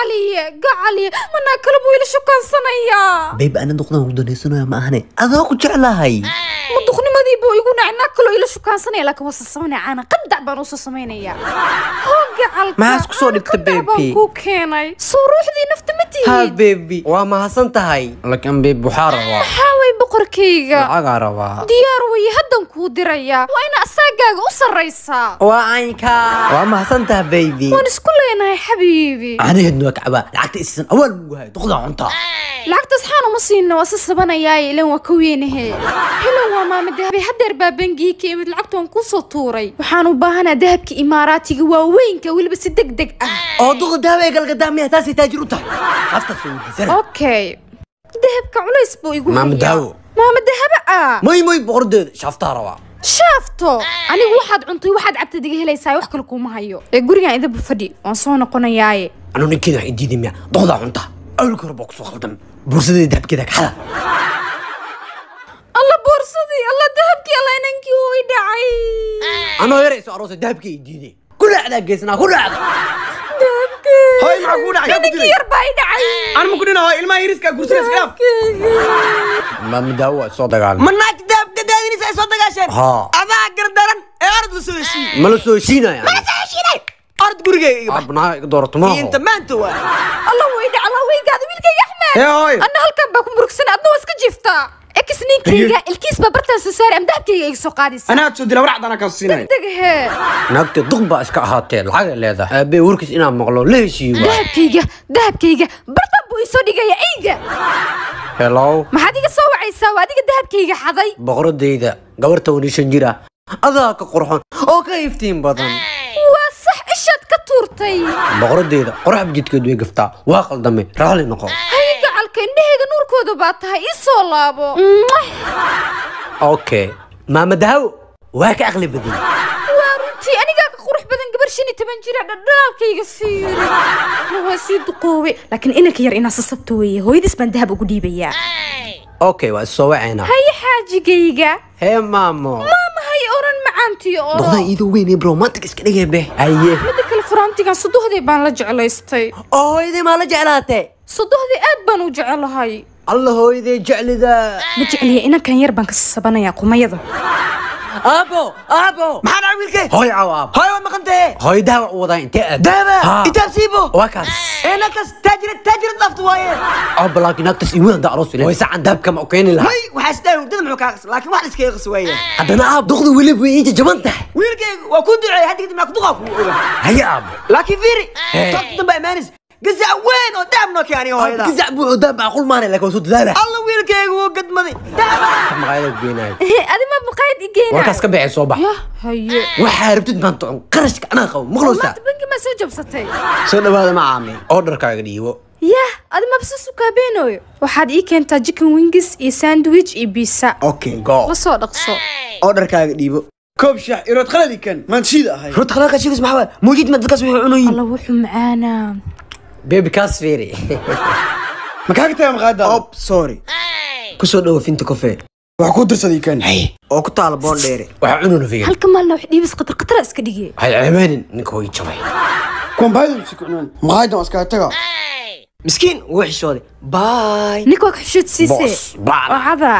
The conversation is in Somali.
Gacaliye, gacaliye, manaa kale buu ila shukansanayaa. Babe, ana duqdan ku danaysanaya ma ahane, adaa ku jeclahay. Ma duqnimadii buu igu nacay, naag kaloo ila shukaansanaya, laakiin waa sasamanaya, caana qandac baan usoo samaynaya. Hoo gacalka. Maxaa isku soo dhigtay, qandac baan baby? Kuu keenay soo ruuxdii nafta ma Ha tihid? Baby, waa mahadsan tahay, laakiin babe, waxaa rabaa Maxaa way, boqorkayga? Lacagaa rabaa. Diyaar weye, haddan kuu dirayaa, waa ina asaagaaga u sarraysaa. Waa caynka, waa mahadsan tahay baby. Waan isku leenahay xabiibi. Caanaheedna waa kacbaa, lacagta isiisan awaal mugu hayo duqdan cuntaa. Lacagtaas xaan uma siina, waa sasabanayaaye, ilan waa ka weynahe. Helow, waa maama dahabe, hadeer baa bangigii ka imid, lacagta waan kuusoo tuuray. Waxaan u baahanaa dahabka imaaraatiga waaweynka, weliba si deg deg ah. Oo duqa dahab ee galgadaa miya? Taasay taajir u tahay, aftaas soo weydiisana. Okay, dahabka culays buu igu Maama hayaa. Dahabo. Maama dahaba ah. Moy moy, boqordeeda shaaftaa rabaa. Shaafto anigu waxaad cuntay, waxaad cabtay iga helaysaa, wax kale kuuma hayo ee gurigan idaba fadhi, waan soo noqonayaaye. Anu ninkeeda wax idiiday miya? Duqdaa cunta awlka hore baa kusoo khaldan, bursadeeda dahabkeeda kaxada. Alla boorsadii, alla dahabkii, alla inankii uu i dhacay. Anoo yarayso aroosay dahabkii idiiday, ku dhacdaa geesnaa ku dhacda. Dahabkii. Hooy, maxaa kugu dhacay? Yaa ku Inankii dilay? yar baa i dhacay. Aan ma ku dhina hooy, ilmaha yariska guursanaysa iska dhaaf. Maama daawo waa soo dagaalmay. Ma naagta dahab gadaadinaysa ay soo dagaasheen? Haa. Adaa gardaran ee orod la soo heshiiye. Ma la soo heshiinaya? Heshiinay, orod gurigayga iga bax. Abnaa iga doorato maaho. Inta maanta waa Alla way dhac, alla waygaada wiilkayga Axmed. Hee hooy. Anna halkan baa ku murugsan, adna waa iska jiiftaa. Ex ninkayga ilkiis baa bartaan soo saari am dahabkayga iga soo qaadaysa. Anaa soo dila warcad, anaa kaa siinay. Deg hee. Naagta duq baa iska ahaatee, lacag ay leedahay. Aabbe warkiis inaan maqlo la heshiiyo waay. Dahabkayga, dahabkayga bartaan buu isoo dhigaya eyga. Hello. Maxaad iga soo wacaysaa? Waa adiga dahabkayga xaday. Boqoradayda, gabarta 15 jir ah adaa ka qurxon oo ka iftiin badan. Waa sax, ishaad ka tuurtay. Boqoradayda qorax jidkeed way gaftaa, waa qaldamay, raali noqo. Haye gacalka, indhahayga nuurkooda baa tahay, ii soo laabo. Okay maama dahawo, waa ka aqli badiyey. Waa runtii, anigaa ka qurux badan gabar 15 jira, dhadhaalkayga fiiri. Waa sii duqoobay, laakiin inanka yar inaa sasabta weeye, hooyadiis baan dahab ugu dhiibayaa. Okay, waa is soo wacaynaa. Haye xaajigayga. Hee maamo. Maama hay oran, macaantiyo oro. Duqdan iidoo weyn ee romantic iska dhigay be, haye. Midda kale, furaantigan sodohday baan la jeclaystay. Oo hooyaday maa la jeclaatay? Sodohday aad baan u jecelahay. Alla hooyaday jeclida. Ma jecliya, inankan yar baan ka sasabanayaa qumayada. Aabo, aabo. Maxaa dhacay wiilkay? Hooy caaw aabo. Hooy, waad maqan tahe. Hooy dahab u wadaa, intee aad Dahaba? Ha. Itaab siibo. Waa kaas. Ee naagtaas taajirad, taajirad dhaafta waaye. Aabo, laakiin naagtaas iigu hada aroos ilaa way sacan dahabka ma u keeni lahaa? Hay, waxaa isdhahay hurdada muxuu kaa qas, laakiin wax la iskaga qas waaye. Haddana aab, duqda weli way ii jaban tahay. Wiilkayga, waa kuu duceeyay, hadda kadib naag duqaa kugu oga. Haye aabo. Laakiin fiiri, Hee. toobta dambe imaanis gazac weyn oo dahab noo keenay hooyada. Gazac buu dahab macquul maana, laakiin waa soo dadaala. Alla wiilkayga wuu gadmaday dahaba. Maqaayada ku geenaayo. Adi ma maqaayad i geenaayo? Warkaas ka baxay, soo bax. Yah, haye. Waxaa rabtid maanta cun, qarashka anaa qabo, maqlowsaa? Maanta bangi maa soo jabsatay? Soo dhawaada macaamiil. Orderkaaga dhiibo. Yah, adi mabsa sukaabeenoyo, waxaad ii keentaa chicken wings iyo sandwich iyo pizza. Okay. Go. La soo dhaqso. Orderkaaga dhiibo. Koob shax irood qalali kan maan shiida ahay. Runta qalaka sheegis maxaa waaye? Muujid ma dadkaas waxay cunayiin? Alla wuxuu macaanaa. Baby, kaas fiiri. Ma kaaga tagaa maqaayadaada? Op, sorry, ku soo dhawo Finta Coffee. Wax kuu dirsaday kan. Oo ku taala Boondheere. Waxaa cununa fiiri. Halka maalna wax dhiibis, khatar khatara iska dhigay. Waxay ceebeenin, ninka way jabay. Kuwan baayadu si kucnaan maqaayadan waa iskaga tagaa. Miskiin wuu xishooday, bye. Ninka waa ka xishood siisee. Boss, baan. Wacada.